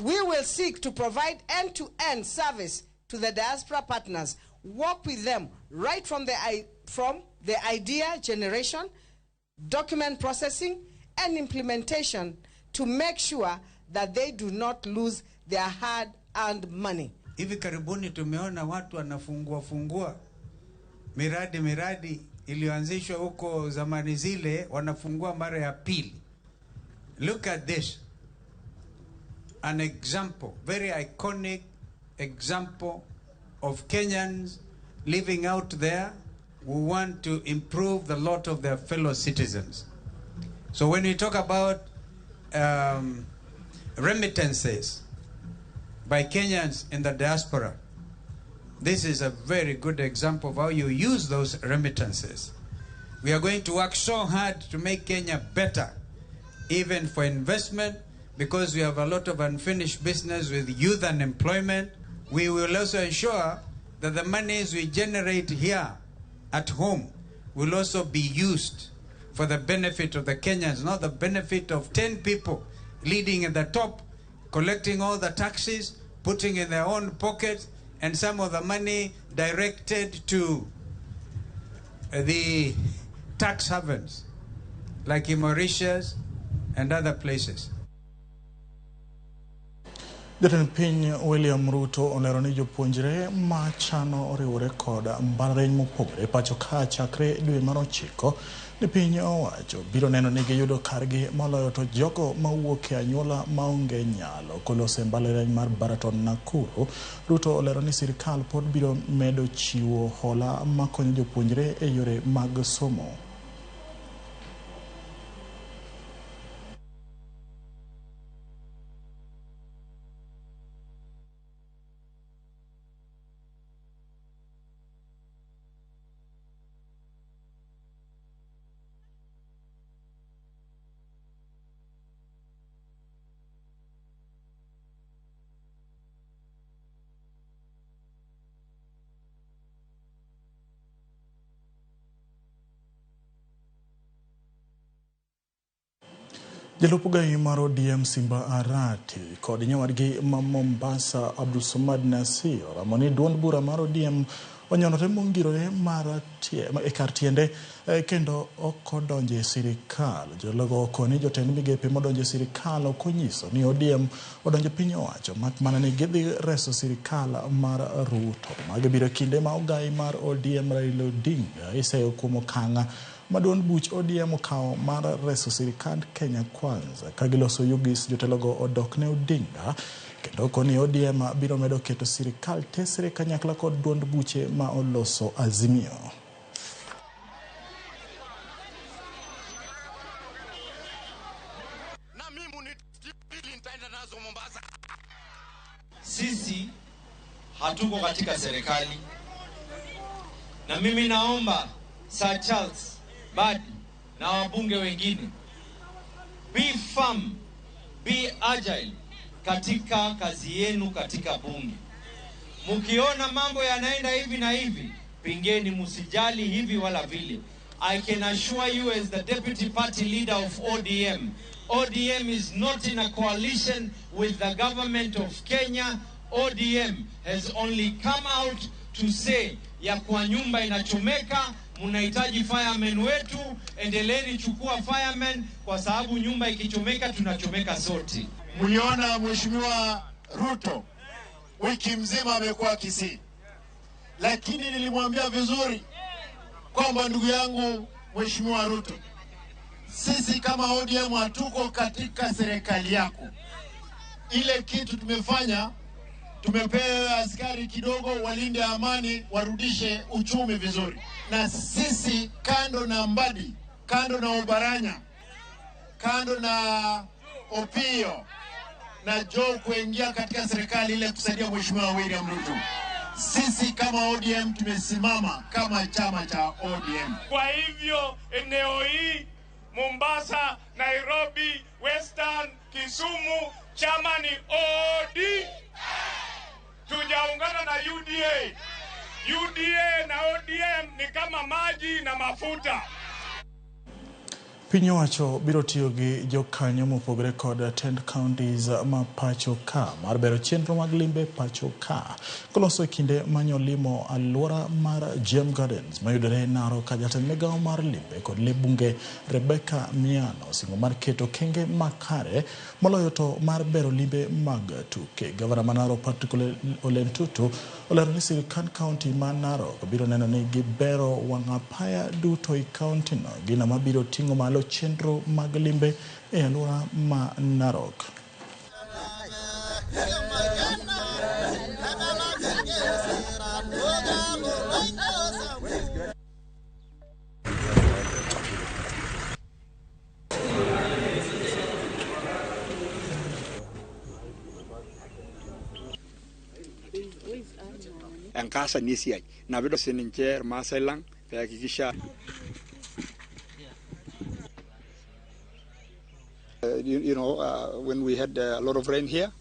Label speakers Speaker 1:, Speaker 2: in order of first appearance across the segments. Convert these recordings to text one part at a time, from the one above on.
Speaker 1: We will seek to provide end-to-end service to the diaspora partners, work with them right from the idea generation, document processing, and implementation to make sure that they do not lose their hard-earned money.
Speaker 2: Hivi karibuni tumeona watu wanafungua fungua miradi iliyoanzishwa huko zamani zile, wanafungua mara ya pili. Look at this. An example, very iconic example of Kenyans living out there who want to improve the lot of their fellow citizens. So when we talk about remittances by Kenyans in the diaspora, this is a very good example of how you use those remittances. We are going to work so hard to make Kenya better, even for investment, because we have a lot of unfinished business with youth unemployment. We will also ensure that the monies we generate here at home will also be used for the benefit of the Kenyans, not the benefit of 10 people leading at the top, collecting all the taxes, putting in their own pockets, and some of the money directed to the tax havens, like in Mauritius and other places.
Speaker 3: Jatend piny William Ruto olero ni jopuonjre machano oriwore kod mbalariany mopogore pacho ka chakre dwe mar 9 ni piny owacho biro neno ni giyudo kargi moloyo to jogo mawuok e anyuola maonge nyalo. Kolose mbalariany mar Baraton Nakuru, Ruto olero ni sirikal pod biro medo chiwo hola makonyo jopuonjre e yore mag somo. Jalup gai mar ODM Simba Arati kod nyawadgi ma Mombasa Abdulsomad Nasir oramo ni duond bura mar ODM onyonore mongirore mar e kar tiende kendo ok odonjo e sirikal. Jologo okoni jotend migepe modonjo e sirikal ok onyiso ni ODM odonjo piny owacho mak mana ni gidhi reso sirikal mar Ruto. Magi biro kinde ma ogai mar ODM Raila Odinga iseyo kuom okang' ma duond buch ODM okawo mar reso sirikand Kenya Kwanza. Ka giloso Ugis, jotelogo odok ne Odinga kendo koni ODM biro medo keto sirikal tesre kanyakla kod duond buche ma oloso Azimio.
Speaker 4: Sisi hatuko katika serikali, na mimi naomba Sir Charles Badi na wabunge wengine, be firm, be agile katika kazi yenu katika bunge. Mukiona mambo yanaenda hivi na hivi, pingeni, musijali hivi wala vile. I can assure you as the deputy party leader of ODM, ODM is not in a coalition with the government of Kenya. ODM has only come out to say ya kwa nyumba inachomeka, mnahitaji firemen wetu, endeleeni chukua firemen kwa sababu nyumba ikichomeka tunachomeka sote.
Speaker 5: Mliona Mheshimiwa Ruto wiki mzima amekuwa Kisii, lakini nilimwambia vizuri kwamba ndugu yangu Mheshimiwa Ruto, sisi kama ODM hatuko katika serikali yako. Ile kitu tumefanya, tumepewa askari kidogo walinde amani, warudishe uchumi vizuri. Na sisi kando na Mbadi, kando na Obaranya, kando na Opio na Joe kuingia katika serikali ile kusaidia Mheshimiwa William Ruto, sisi kama ODM tumesimama kama chama cha ODM.
Speaker 6: Kwa hivyo eneo hii Mombasa, Nairobi, Western, Kisumu, chama ni ODM. Tujaungana na UDA. UDA na ODM ni kama maji na mafuta.
Speaker 3: Piny owacho biro tiyo gi jokanyo mopogore kod tend counties ma pacho ka mar bero chenro mag limbe pacho ka. Koloso e kinde manyolimo alwora mar Gem Gardens mayudore Narok ka jatend migawo mar limbe kod lee bunge Rebecca Miano osingo mar keto kenge makare moloyo to mar bero limbe mag tuke. Gavana ma Narok Patrick Ole Ntutu olero ni sirkand county ma Narok biro neno ni gibero wang' apaya duto e county no, gino mabiro ting'o malo chenro mag limbe e alwora ma Narok.
Speaker 7: Enkaasani esiai ina piidol sininche irmaasai lang peakikisha when we had a lot of rain here,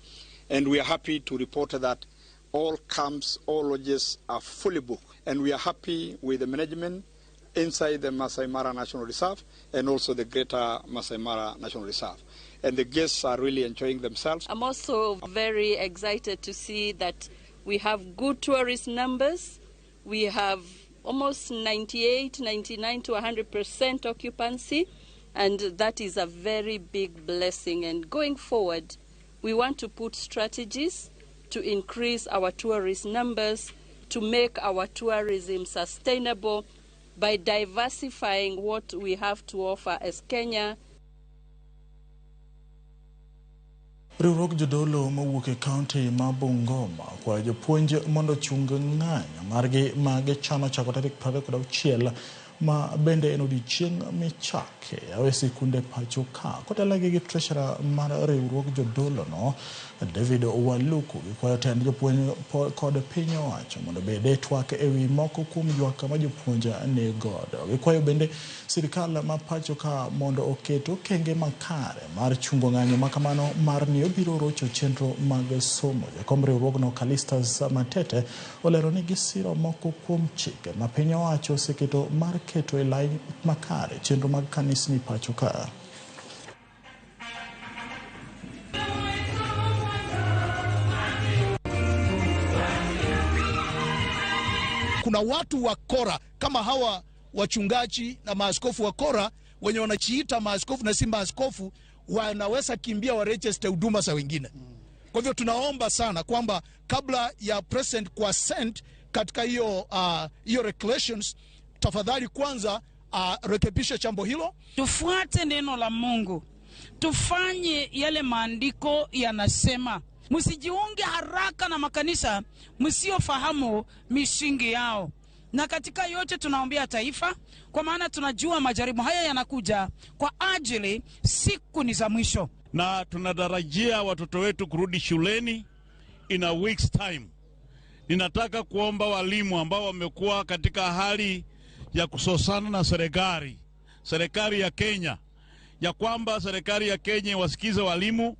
Speaker 7: and we are happy to report that all camps, all lodges are fully booked, and we are happy with the management inside the Masai Mara National Reserve and also the Greater Masai Mara National Reserve. And the guests are really enjoying themselves.
Speaker 8: I'm also very excited to see that we have good tourist numbers. We have almost 98, 99 to 100% occupancy, and that is a very big blessing. And going forward, we want to put strategies to increase our tourist numbers, to make our tourism sustainable by diversifying what we have to offer as Kenya.
Speaker 3: Riwruog jodolo mowuok e kaunti ma Bungoma okwayo jopuonj mondo ochung ng'anyo margi ma gichano chako tarik 26 ma bende en odiochieng' michake yawo e sikunde pacho ka. Kotelnegi gi treasurer mar riwruog jodolo no David Waluku, gikwayo tend jopuonj kod piny owacho mondo obed e twak ewi moko kuom ywak ma jopuonj ni godo. Gikwayo bende sirikal ma pacho ka mondo oket okenge makare mar chungo ng'anyo ma kamano mar ni obiro rocho chenro mag somo. Jakom riwruogno Calistus Matete olero ni gisiro moko kuom chike ma piny owacho oseketo mar keto e lai makare chenro mag kanisni pacho ka.
Speaker 9: Kuna watu wa Kora kama hawa wachungaji na maaskofu wa Kora wenye wanachiita maaskofu na si maaskofu, wanaweza kimbia wa register huduma za wengine. Kwa hivyo tunaomba sana kwamba kabla ya president kwa send katika hiyo regulations, tafadhali kwanza rekebisha jambo hilo.
Speaker 10: Tufuate neno la Mungu, tufanye yale maandiko yanasema. Msijiunge haraka na makanisa msiofahamu misingi yao. Na katika yote tunaombea taifa, kwa maana tunajua majaribu haya yanakuja kwa ajili siku ni za mwisho.
Speaker 11: Na tunatarajia watoto wetu kurudi shuleni in a week's time. Ninataka kuomba walimu ambao wamekuwa katika hali ya kusosana na serikali ya Kenya, ya kwamba serikali ya Kenya wasikize walimu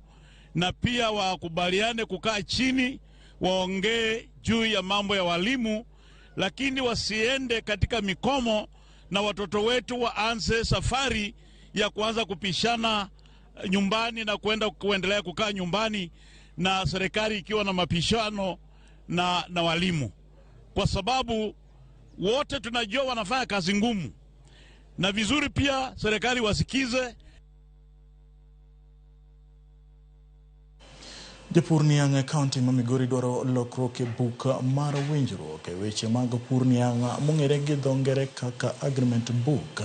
Speaker 11: na pia wakubaliane kukaa chini waongee juu ya mambo ya walimu, lakini wasiende katika mikomo na watoto wetu waanze safari ya kuanza kupishana nyumbani na kuenda kuendelea kukaa nyumbani na serikali ikiwa na mapishano na walimu, kwa sababu wote tunajua wanafanya kazi ngumu, na vizuri pia serikali wasikize.
Speaker 3: Jopur niang' e kaunti ma Migori dwaro lokruok e buk mar winjruok e weche mag pur niang' mong'ere gi dho ngere kaka agreement book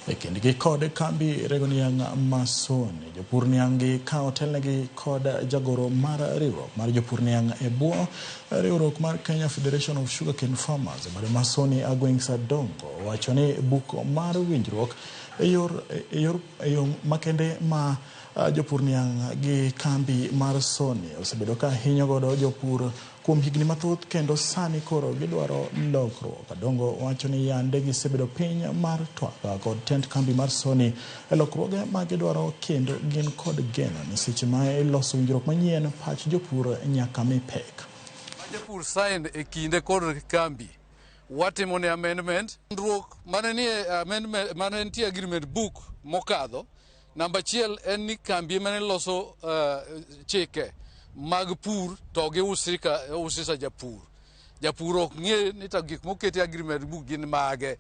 Speaker 3: e kindgi kod kambi rego niang' ma Sony. Jopur niang' gi ka otelnegi kod jagoro mar riwruok mar jopur niang' e bwo riwruok mar Kenya Federation of Sugarcane Farmers e bade ma Sony Agweng' Sadongo wacho ni buk mar winjruok e yo makende ma jopur niang' gi kambi mar Sony osebedo ka hinyo godo jopur kuom higni mathoth kendo sani koro gidwaro lokruok. Adongo wacho ni yande gisebedo piny mar twak kod tend kambi mar Sony e lokruoge ma gidwaro kendo gin kod geno ni seche ma iloso winjruok manyien pach jopur nyaka mi pek.
Speaker 12: Jopur sign e kinde kod kambi watimo ne amendment ruok mane nie amendment mane nitie agreement book mokadho. Namba achiel en ni kambi mane loso chike mag pur to giusisa japur. Japur ok ng'e ni to gik moketi e agreement book gin mage.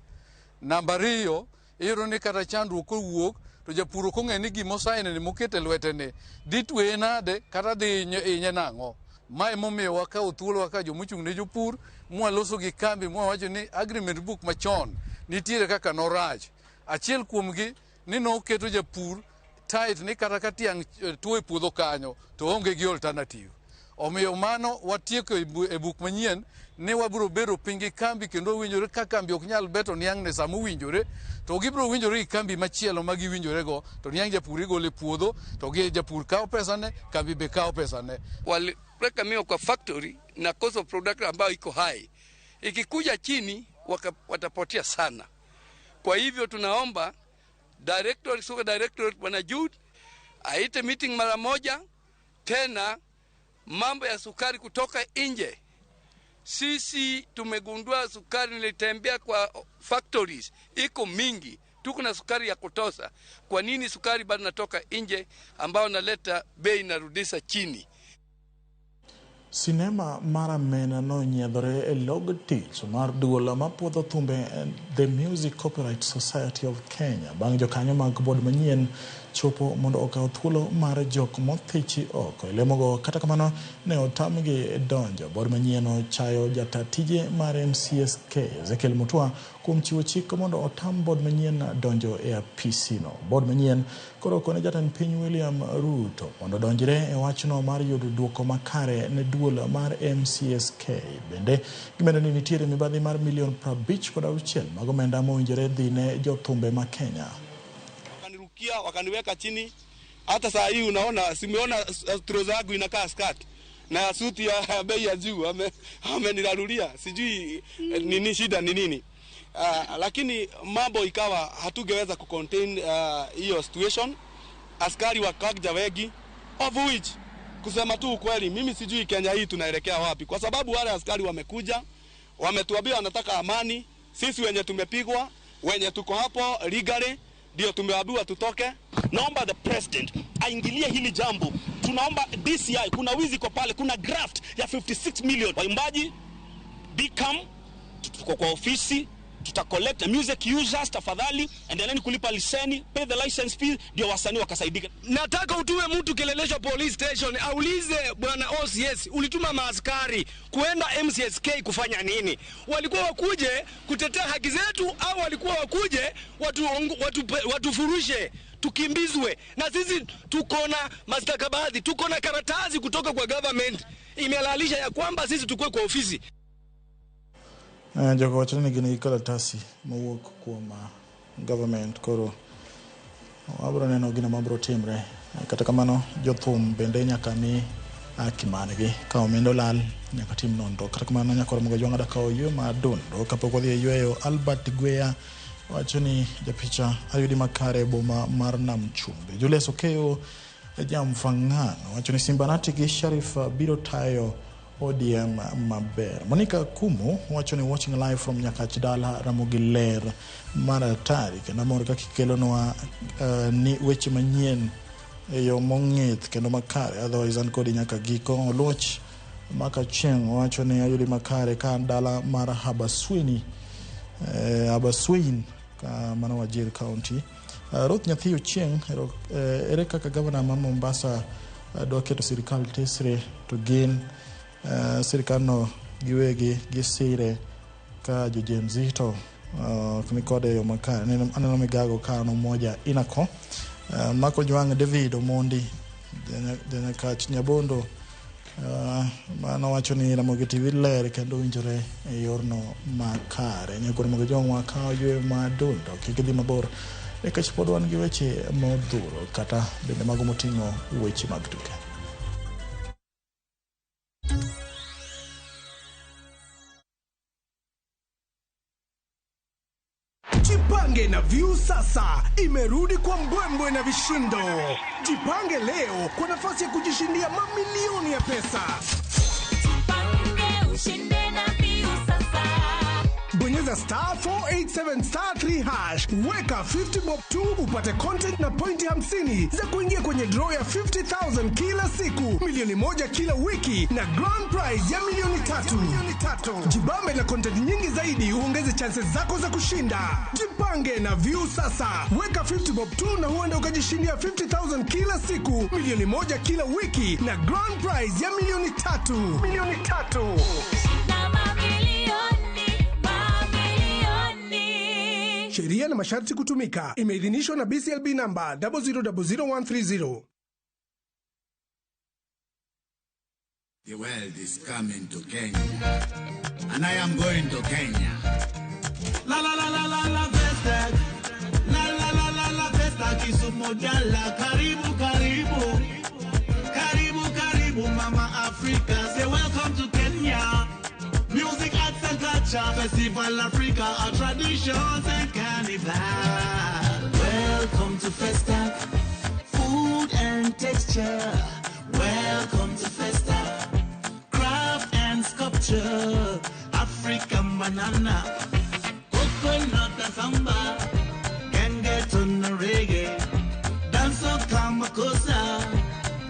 Speaker 12: Namba ariyo, iyudo ni kata chandruok kowuok to japur ok ong'e ni gima osaine ni mokete lwete ni dhi tweye nade kata dhi hinye nang'o. Ma emomiyo wakawo thuolo kaka jomochung' ne jopur mwaloso gi kambi mwawacho ni agreement book machon nitiere kaka norach. Achiel kuomgi ni noketo japur tight ni kata ka tiang' tuo e puodho kanyo to onge gi alternative. Omiyo mano watieko e buk manyien ni wabiro bedo piny gi kambi kendo winjore ka kambi ok nyal beto niang' ne sama owinjore to gibiro winjore gi kambi machielo ma giwinjorego to niang' japur igolo e puodho to gi japur kawo pesane, kambi be kawo pesane.
Speaker 13: Walipeleka miwa kwa factory na cost of production ambayo iko high, ikikuja chini watapotea sana. Kwa hivyo tunaomba director, sugar directorate Bwana Jude aite meeting mara moja tena. Mambo ya sukari kutoka nje, sisi tumegundua sukari, nilitembea kwa factories iko mingi, tuko na sukari ya kutosha. Kwa nini sukari bado natoka nje ambao naleta bei narudisha chini?
Speaker 3: Sinema mar Amena nonyiedhore e log tich mar duol mapuodho thumbe The Music Copyright Society of Kenya bang' jokanyo mag bod manyien chopo mondo okaw thuolo mar jok mothichi oko e lemogo. Kata kamano ne otamgi donjo. Bod manyien ochayo jata tije mar MCSK Ezekiel Mutua kuom chiwo chik mondo otam bod manyien donjo e apisino. Bod manyien koro okone jatend piny William Ruto mondo odonjre e wachno mar yudo duoko makare ne duol mar MCSK. Bende gimedo ni nitiere mibadhi mar milion 56 mag omenda mowinjore dhi ne jothumbe ma Kenya.
Speaker 14: Wakanirukia, wakaniweka chini. Hata saa hii unaona, simeona trouser yangu inakaa skirt na suti ya bei ya juu amenirarulia, sijui nini shida ni nini. Lakini mambo ikawa hatungeweza kucontain hiyo situation. Askari wakaja wengi, of which kusema tu ukweli mimi sijui Kenya hii tunaelekea wapi, kwa sababu wale askari wamekuja wametuambia wanataka amani. Sisi wenye tumepigwa, wenye tuko hapo legally ndio tumeambiwa tutoke.
Speaker 15: Naomba the president aingilie hili jambo. Tunaomba DCI, kuna wizi kwa pale, kuna graft ya 56 million. Waimbaji become tuko kwa ofisi, tuta collect music users, tafadhali endeleeni kulipa leseni, pay the license fee ndio wasanii wakasaidika.
Speaker 16: Nataka utume mtu Kileleshwa police station aulize bwana OCS, ulituma maaskari kuenda MCSK kufanya nini? Walikuwa wakuje kutetea haki zetu au walikuwa wakuje watufurushe tukimbizwe? Na sisi tuko na mastakabadhi, tuko na karatasi kutoka kwa government imehalalisha ya kwamba sisi tukue kwa ofisi.
Speaker 3: Jogo wacho ni gin gi kalatasi mowuok kuom government, koro wabiro neno gino mabiro timre. Kata kamano jothum bende nyaka mi haki margi, ka omenda olal nyaka tim nonro. Kata kamano nyaka Ramogi Ojwang' adakawo yweyo mar dundo kapok wadhi e yweyo. Albert Gweya wacho ni japicha ayudi makare e boma mar Nam Chumbi. Julius Okeyo Jamfang'ang wacho ni Simbanati gi Sharif biro tayo ODM maber. Monica Kumu wacho ni watching live from Nyakach Dala Ramogi ler mar atari kendo amor kaka ikelonwa ni weche manyien e yo mong'ith kendo makare, otherwise an kodi nyaka giko. Oluoch Maka Chieng wacho ni ayudi makare ka an dala mar Habaswein ka mano Wajir County. Ruth Nyathi Ochieng, ere kaka gavana ma Mombasa dwa keto sirikal tesre to gin sirikal no giwegi gisire ka jo Gen Z to ni kode yo makare. Aneno migago ka an Umoja Inako. Mako Jwang' David Omondi Janyakach Nyabondo mano wacho ni Ramogi TV ler kendo winjore e yorno makare. Nyaka Ramogi Ojwang' wakawo yweyo mar dundo, kik idhi mabor nikech pod wan gi weche modhuro kata bende mago moting'o weche mag tuke.
Speaker 17: Jipange na Viusasa imerudi kwa mbwembwe na vishindo. Jipange leo kwa nafasi ya kujishindia mamilioni ya pesa.
Speaker 18: Jipange ushinde na Viusasa.
Speaker 17: Bonyeza Bonyeza star 487 star 3 hash, weka 50 bob tu upate content na pointi 50 za kuingia kwenye draw ya 50,000 kila siku, milioni 1 kila wiki na grand prize ya milioni 3. Jibambe na content nyingi zaidi uongeze chances zako za kushinda. Jipange na View sasa, weka 50 bob tu na huenda ukajishindia 50,000 kila siku, milioni 1 kila wiki na grand prize ya milioni 3. Milioni 3. Sheria na masharti kutumika. Imeidhinishwa na BCLB namba 0000130.
Speaker 18: The world is coming to Kenya, and I am going to Kenya.
Speaker 19: La la la la la la Festac. La la la la la Festac Kisumu Jala. Karibu karibu. Karibu karibu Mama Africa. Say welcome to Kenya. Music, arts and culture, Festival Africa, our traditions and carnival. Welcome to Festac. Food and texture. Welcome to Festac. Craft and sculpture. African banana. Coconut and samba. Gengetone and reggae. Dancehall Kamakosa.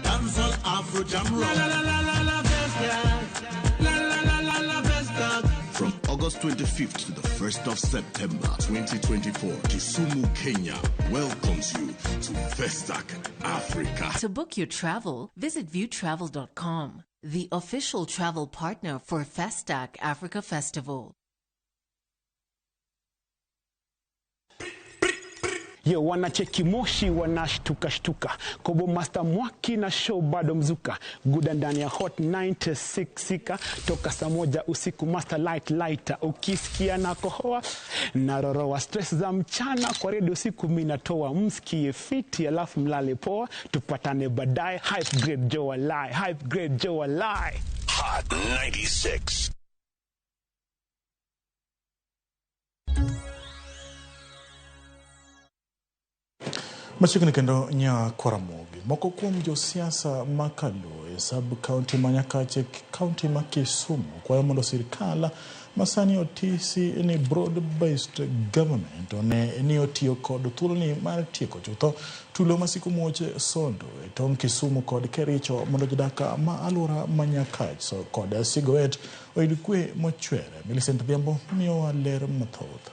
Speaker 19: Dancehall Afro Jam Rock. La la la la la Festac. La la la la la Festac.
Speaker 20: From August 25th to the 1st of September 2024, Kisumu, Kenya welcomes you to Festac Africa.
Speaker 21: To book your travel, visit viewtravel.com, the official travel partner for Festac Africa Festival.
Speaker 22: Yo, wanacheki moshi wanashtuka shtuka. Kobo Master Mwaki na show bado mzuka guda ndani ya Hot 96 sika toka saa 1 usiku. Master Light Lighter ukisikia na kohoa na roroa stress za mchana kwa redio usiku minatoa msikie fiti alafu mlale poa, tupatane baadaye. Hype grade Joe walai, hype grade Joe walai.
Speaker 23: Hot 96.
Speaker 3: Machiegni kendo nya Kwaramogi. Moko kuom josiasa ma Kaluo e sub county ma Nyakache, county ma Kisumu kwayo mondo sirikal masani otisi ni broad based government one ni otiyo kod thuoloni mar tieko chutho tulo masiko muoch sondo e tong' Kisumu kod Kericho mondo jodak ma alwora ma Nyakach so kod Sigowet oyud kwe mochwere. Millicent Odhiambo miyowa ler mathoth.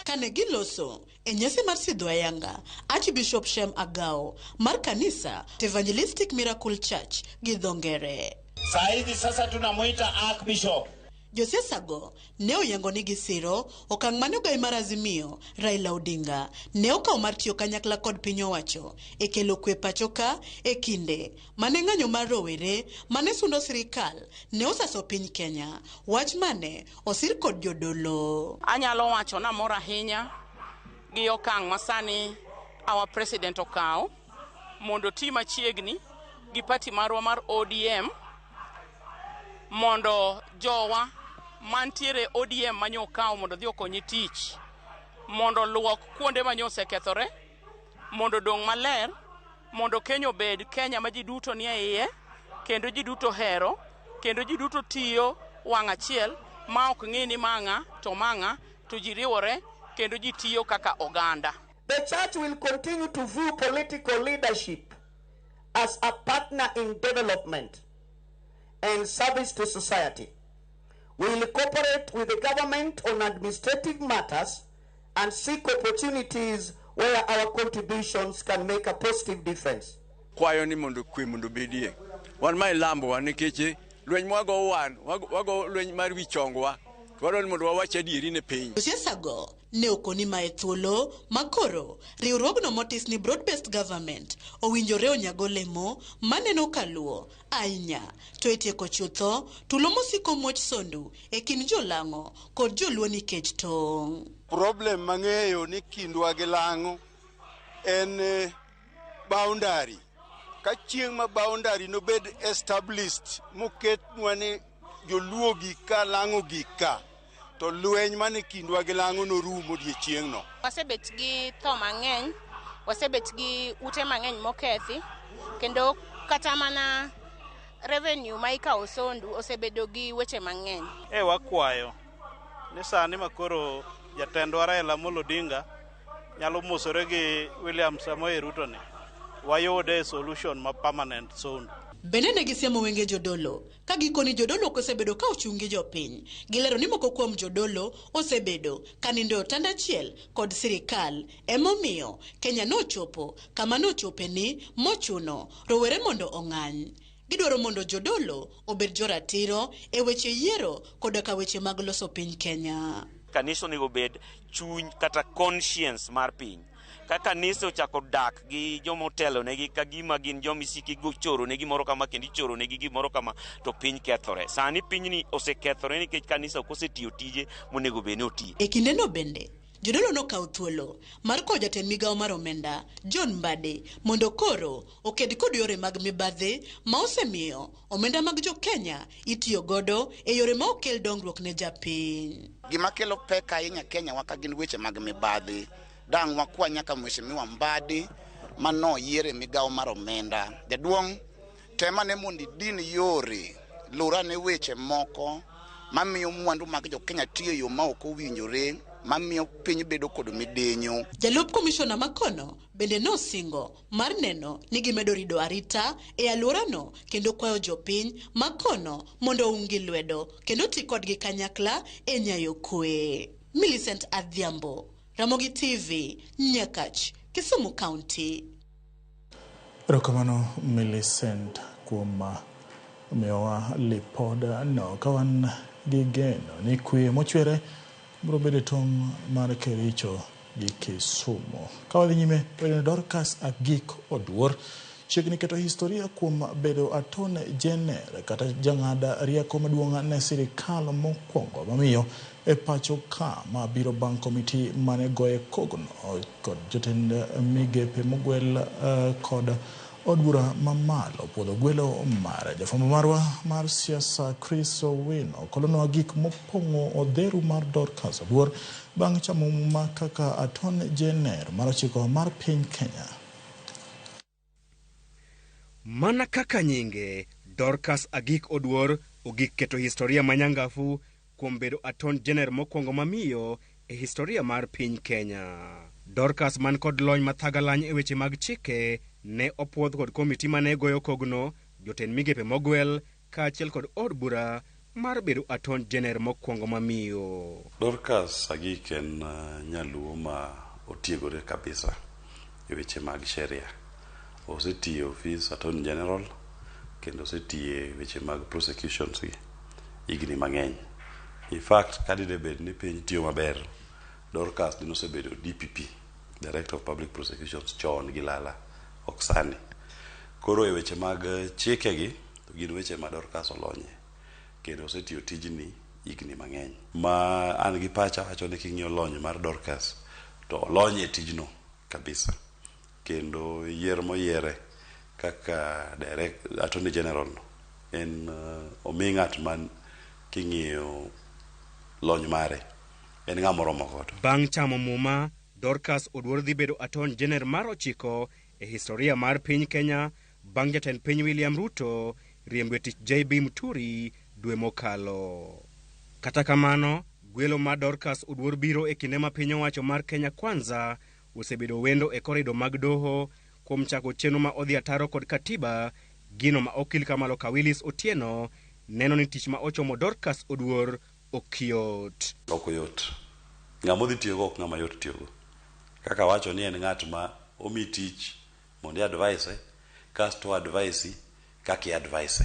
Speaker 24: Kane giloso e nyasi mar sidho ayanga Archbishop Shem Agao mar kanisa Evangelistic Miracle Church gi dho ngere.
Speaker 25: Saa hizi sasa tunamwita Archbishop.
Speaker 24: Josiasago ne oyango ni gisiro okang' mane ogai mar Azimio Raila Odinga ne okawo mar tiyo kanyakla kod piny owacho e kelo kwe pacho ka e kinde mane ng'anyo mar rowere mane sundo sirikal ne osaso piny Kenya, wach mane osir kod jodolo.
Speaker 26: Anyalo wacho namor ahinya gi okang' masani our president okawo mondo oti machiegni gi party marwa mar ODM mondo jowa mantiere ODM manyo okawo mondo odhi okonyi tich mondo luok kuonde manyo osekethore mondo odong' maler mondo Kenya obed Kenya ma ji duto nie iye kendo ji duto hero kendo ji duto tiyo wang' achiel ma ok ng'i ni mang'a to mang'a to ji riwore kendo ji tiyo kaka oganda.
Speaker 27: The church will continue to view political leadership as a partner in development and service to society. We will cooperate with the government on administrative matters and seek opportunities where our contributions can make a positive difference.
Speaker 13: Kwayo ni mondo kwe mondo bedie. Wan ma ilambowa nikech lweny mwago wan, wago lweny mar wi chongwa. Dwaro ni mondo wawach adieri ne piny.
Speaker 24: Josiasago ne okoni mae thuolo makoro riwruogno motis ni broad based government owinjore onyago lemo maneno kaluo ahinya to e tieko chutho tulo mosiko muoch sondu e kind jolang'o kod joluo nikech tong'.
Speaker 28: Problem mang'eyo ni kindwa gi lang'o en boundary. Ka chieng' ma boundary nobed established moketnwa ni joluo gi ka lang'o gi ka, to lweny mane kindwa gi lang'o norum odiechieng'no.
Speaker 29: Wasebet gi tho mang'eny, wasebet gi ute mang'eny mokethi, kendo kata mana revenue ma ikawo Sondu osebedo gi weche mang'eny.
Speaker 1: E wakwayo ni sani makoro jatendwa Raila Amolo Odinga nyalo mosore gi William Samoei Ruto ni wayude solution ma permanent Sondu.
Speaker 24: Bende ne gisiemo wenge jodolo ka gikoni jodolo ok osebedo ka ochung' gi jopiny. Gilero ni moko kuom jodolo osebedo ka nindo e otanda achiel kod sirikal. Emomiyo Kenya nochopo kama nochope ni mochuno rowere mondo ong'any. Gidwaro mondo jodolo obed joratiro e weche yiero koda ka weche mag loso piny Kenya.
Speaker 2: Kanisa onego bed chuny kata conscience mar piny. Ka kanisa ochako dak gi joma otelonegi ka gima gin joma isiko ichoronegi gimoro kama kendo ichoronegi gimoro kama to piny kethore. Sani pinyni osekethore nikech kanisa ok osetiyo tije monego bed ni otiyo.
Speaker 24: E kindeno bende, jodolo nokawo thuolo mar kowo jatend migawo mar omenda John Mbadi mondo koro oked kod yore mag mibadhi ma osemiyo omenda mag jo-Kenya itiyo godo e yore ma ok kel dongruok ne japiny.
Speaker 4: Gima kelo pek ahinya Kenya wa ka gin weche mag mibadhi. Dang' wakwa nyaka Mheshimiwa Mbadi manoyier e migawo mar omenda. Jaduong' temane mondo idin yore, lurane weche moko mamiyo mwandu mag jo-Kenya tiyo e yo ma ok owinjore, mamiyo piny bedo kod midenyo.
Speaker 24: Jalup komishona makono bende nosingo mar neno ni gimedo rido arita e alworano kendo kwayo jopiny makono mondo oung gi lwedo kendo ti kodgi kanyakla e nyayo kwe. Millicent Adhiambo, Ramogi TV, Nyakach, Kisumu County.
Speaker 3: Erokamano Millicent kuom miyowa lipod no ka wan gi geno ni kwe mochwere biro bedo e tong' mar Kericho gi Kisumu. Ka wadhi nyime, wayudo Dorcas Agik Oduor chiegni keto historia kuom bedo Attorney General kata jang'ad rieko maduong' ne sirikal mokwongo mamiyo e pacho ka ma biro bang' komiti mane goye kogno kod jotend migepe mogwel kod od bura mamalo puodho gwelo mare. Jafwambo marwa mar siasa Chris Owino kolonwa gik mopong'o odheru mar Dorcas Oduor bang' chamo muma kaka Attorney General mar ochiko mar piny Kenya.
Speaker 16: Mana kaka nyinge, Dorcas Agik Oduor ogik keto historia manyangafu kuom bedo Attorney General mokwongo mamiyo e historia mar piny Kenya. Dorcas man kod lony mathagalany e weche mag chike ne opuodh kod komiti mane goyo kogno, jotend migepe mogwel kaachiel kod od bura mar bedo Attorney General mokwongo mamiyo.
Speaker 5: Dorcas Agik en nyaluo ma otiegore kabisa e weche mag sheria. Osetiyo e ofis Attorney General kendo osetiyo e weche mag prosecutions gi higni mang'eny. In fact, ka dine bed ni piny tiyo maber, Dorcas dine osebedo DPP, Director of Public Prosecutions chon gi lala, ok sani. Koro e weche mag chike gi, to gin weche ma Dorcas olonye kendo osetiyo tijni higni mang'eny. Ma an gi pacha wacho ni king'iyo lony mar Dorcas, to olony e tijno kabisa. Kendo yier moyiere kaka direct Attorney General no en omi ng'at man king'iyo lony mare en ng'ama oromo godo.
Speaker 16: Bang' chamo muma, Dorcas Oduor dhi bedo Attorney General mar ochiko e historia mar piny Kenya bang' jatend piny William Ruto riembo e tich JB Muturi dwe mokalo. Kata kamano, gwelo mar Dorcas Oduor biro e kinde ma piny owacho mar Kenya Kwanza osebedo wendo e korido mag doho kuom chako chenro ma odhi ataro kod katiba, gino ma okil Kamalo Willis Otieno neno ni tich ma ochomo Dorcas Oduor ok yot.
Speaker 5: Ok oyot. Ng'ama odhi tiyogo ok ng'ama yot tiyogo. Kaka wacho ni en ng'at ma omi tich mondo i advise kasto advise kaka i advise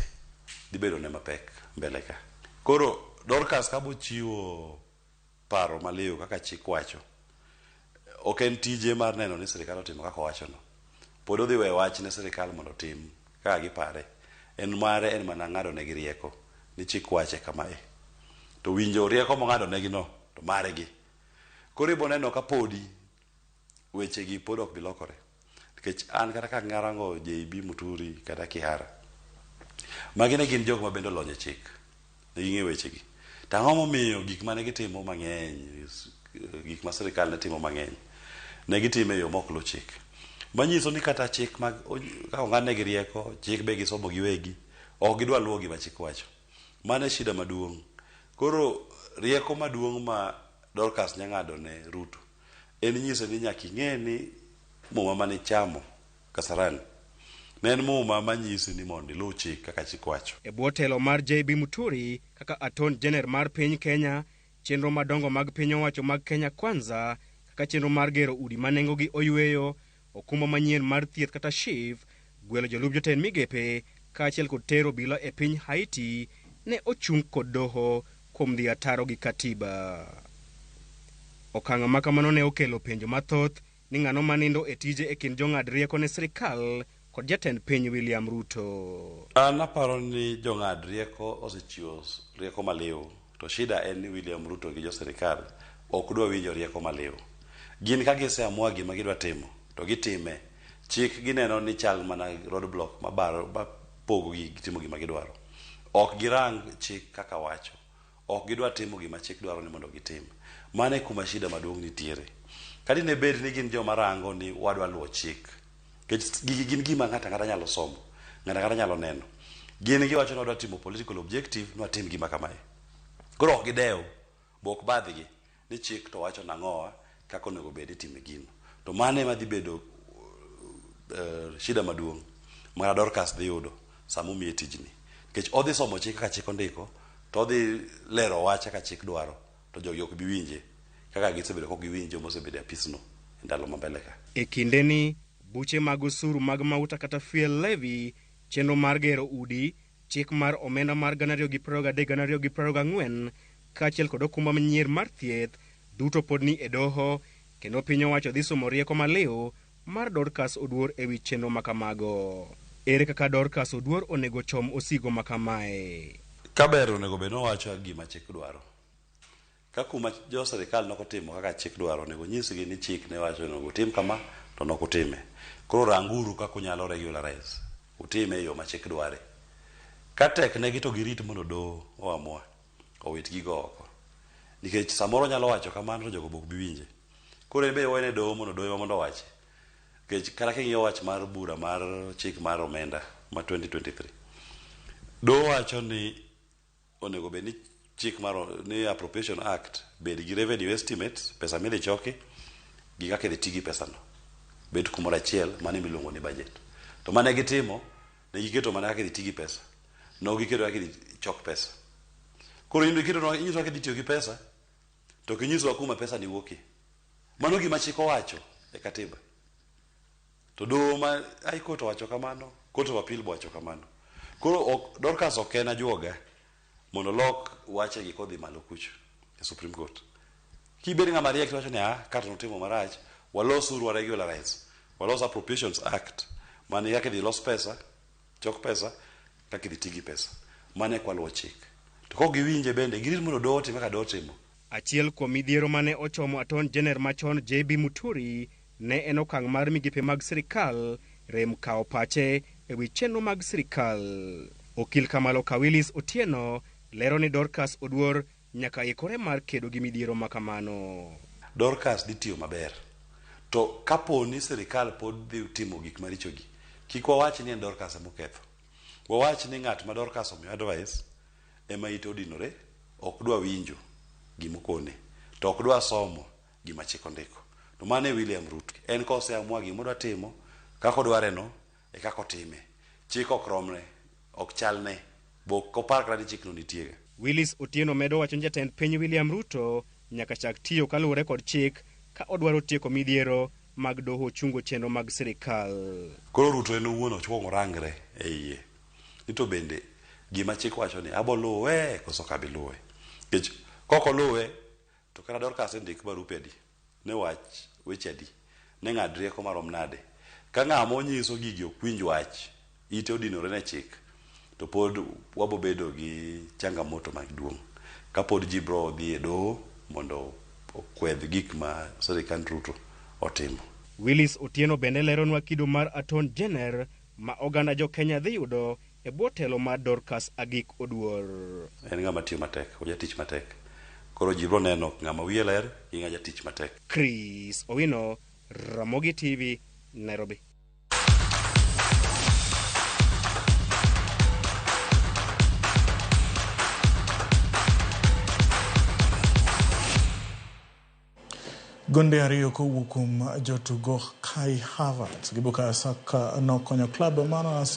Speaker 5: dhi bedo ne mapek mbele ka. Koro Dorcas ka bochiwo paro maliw kaka chik wacho, ok en tije mar neno ni sirikal otimo kaka owachono. Pod odhi weyo wach ne sirikal mondo otim kaka gipare. En mare en mana ng'ado negi rieko ni chik wache kama e. To winjo rieko mong'ado negi no to margi. Koro ibo neno ka podi weche gi pod ok bi lokore. Nikech an kata ka arango JB Muturi kata Kihara, magi ne gin jok ma bende olony e chik. Ne ging'e weche gi. To ang'o momiyo gik mane gitimo mang'eny, gik ma sirikal ne timo mang'eny, ne gitimo e yo mok luw chik. Manyiso ni kata chik mag kaka ong'ad negi rieko, chik be gisomo giwegi, Ok gidwa luwo gima chik wacho. Mano e shida maduong'. Koro rieko maduong' ma Dorcas nyang'ado ne Ruto en nyise ni nyaka ing'e ni muma mane ichamo Kasarani ne en muma manyisi ni mondo iluw chik kaka chik wacho.
Speaker 6: E bwo telo mar JB Muturi kaka Attorney General mar piny Kenya, chenro madongo mag piny owacho mag Kenya Kwanza kaka chenro mar gero udi ma nengogi oyweyo, okumba manyien mar thieth kata SHIF, gwelo jolup jotend migepe kaachiel kod tero obila e piny Haiti ne ochung kod doho kuom dhi ataro gi katiba. Okang' ma kamano ne okelo penjo mathoth ni ng'ano manindo e tije e kind jong'ad rieko ne sirikal kod jatend piny William Ruto.
Speaker 5: An aparo ni jong'ad rieko osechiwo rieko maliw, to shida en ni William Ruto gi jo sirikal ok dwa winjo rieko maliw. Gin ka giseamua gima gidwa timo, to gitime. Chik gineno ni chal mana roadblock mabaro mapogo gi timo gima gidwaro. Ok girang chik kaka wacho. Ok gidwa timo gima chik dwaro ni mondo gitim. Mano e kuma shida maduong' nitiere. Ka dine bed ni gin joma rango ni wadwa luwo chik, nikech gigi gin gima ng'ato ang'ata nyalo somo, ng'ato ang'ata nyalo neno. Gin giwacho ni wadwa timo political objective, ni watim gima kamae. Koro ok gidew, bo ok badhgi ni chik to wacho nang'owa kaka onego bed itime gino. To mano ema dhi bedo shida maduong' ma Dorcas dhi yudo sama omiye tijni. Nikech odhi somo chik kaka chik ondiko, to odhi lero wach kaka chik dwaro, to jogi ok bi winje kaka gisebedo kok giwinj joma osebedo e apisno e ndalo ma mbele ka.
Speaker 6: E kindeni, buche mag osuru mag mauta kata fuel levy, chenro mar gero udi, chik mar omenda mar 2023-2024 kaachiel kod okumba manyien mar thieth duto pod ni e doho kendo piny owacho dhi somo rieko maliw mar Dorcas Oduor ewi chenro makamago. Ere kaka Dorcas Oduor onego chom osigo makamae?
Speaker 5: Kaber onego bed ni owacho gima chik dwaro. Ka kuma jo sirikal nokotimo kaka chik dwaro, onego nyisgi ni chik ne wacho onego utim kama to nok utime. Koro ranguru kaka unyalo regularize, utime e yo ma chik dware. Ka tek negi to girit mondo doho oamua, owit gigo oko. Nikech samoro onyalo wacho kamano to jogo be ok bi winje. Koro en be wene doho mondo doho ema mondo owachi. Nikech kata king'iyo wach mar bura mar chik mar omenda ma 2023, doho wacho ni onego bed ni chik mar ni Appropriation Act bed gi revenue estimates, pesa midhi choki gi kaka idhi ti gi pesano. Bet kumoro achiel, mano emiluongo ni budget. To mane gitimo, ne giketo mana kaka idhi ti gi pesa. Ne giketo kaka idhi chok pesa. Koro in iketo inyiso kaka idhi tiyo gi pesa, to ok inyisowa kuma pesa ni wuokie. Mano gima chik owacho e katiba. To doho ma High Court owacho kamano, Court of Appeal be owacho kamano. Koro ok, Dorcas ok en ajuoga mondo olok wachegi kodhi malo kucho e Supreme Court. Kibed ng'ama riek tiwacho ni ah, ka to notimo marach, walosuru wa regularize, walos Appropriations Act mani kaka idhi los pesa, chok pesa, kaka idhi ti gi pesa. Mano e kwaluwo chik. To kok giwinje bende, girit mondo doho otim kaka doho timo.
Speaker 6: Achiel kuom midhiero mane ochomo Attorney General machon JB Muturi ne en okang' mar migepe mag sirikal rem kawo pache ewi chenro mag sirikal. Okil Kamalo Kawilis Otieno lero ni Dorcas Oduor nyaka ikore mar kedo gi midhiero makamano.
Speaker 5: Dorcas dhi tiyo maber. To kapo ni sirikal pod dhi timo gik marichogi, kik wawach ni en Dorcas emoketho. Wawach ni ng'at ma Dorcas omiyo advice ema ite odinore, ok dwa winjo gimokone, to ok dwa somo gima chik ondiko. To mano e William Ruto. En koseamua gima odwa timo, kaka odware no, e kaka otime. Chik ok romre, ok chalne, bo ok opar kata ni chikno nitie.
Speaker 6: Willis Otieno medo wacho ni jatend piny William Ruto nyaka chak tiyo kaluwore kod chik ka odwaro tieko midhiero mag doho chungo chenro mag sirikal.
Speaker 5: Koro Ruto en owuon okwongo orangre e iye. Ni to bende gima chik wacho ni abo luwe koso ok abi luwe. Nikech kok oluwe to kata Dorcas ndik barupe adi, ne wach weche adi, ne ng'ad rieko marom nade. Ka ng'ama onyiso gigi ok winj wach, ite odinore ne chik, to pod wabo bedo gi changamoto maduong'. Kapod ji bro dhi e doho mondo okwedh gik ma sirikand Ruto otimo.
Speaker 6: Willis Otieno bende leronwa kido mar Attorney General ma oganda jo Kenya dhi yudo e bwo telo mar Dorcas Agik Oduor.
Speaker 5: En ng'ama tiyo matek, ojatich matek. Koro ji bro neno ng'ama wiye ler gi ng'a jatich matek.
Speaker 6: Chris Owino, Ramogi TV, Nairobi.
Speaker 3: Gonde ariyo kowuok kuom jotugo Kai Havertz gi Bukayo Saka nokonyo klab mar Arsenal.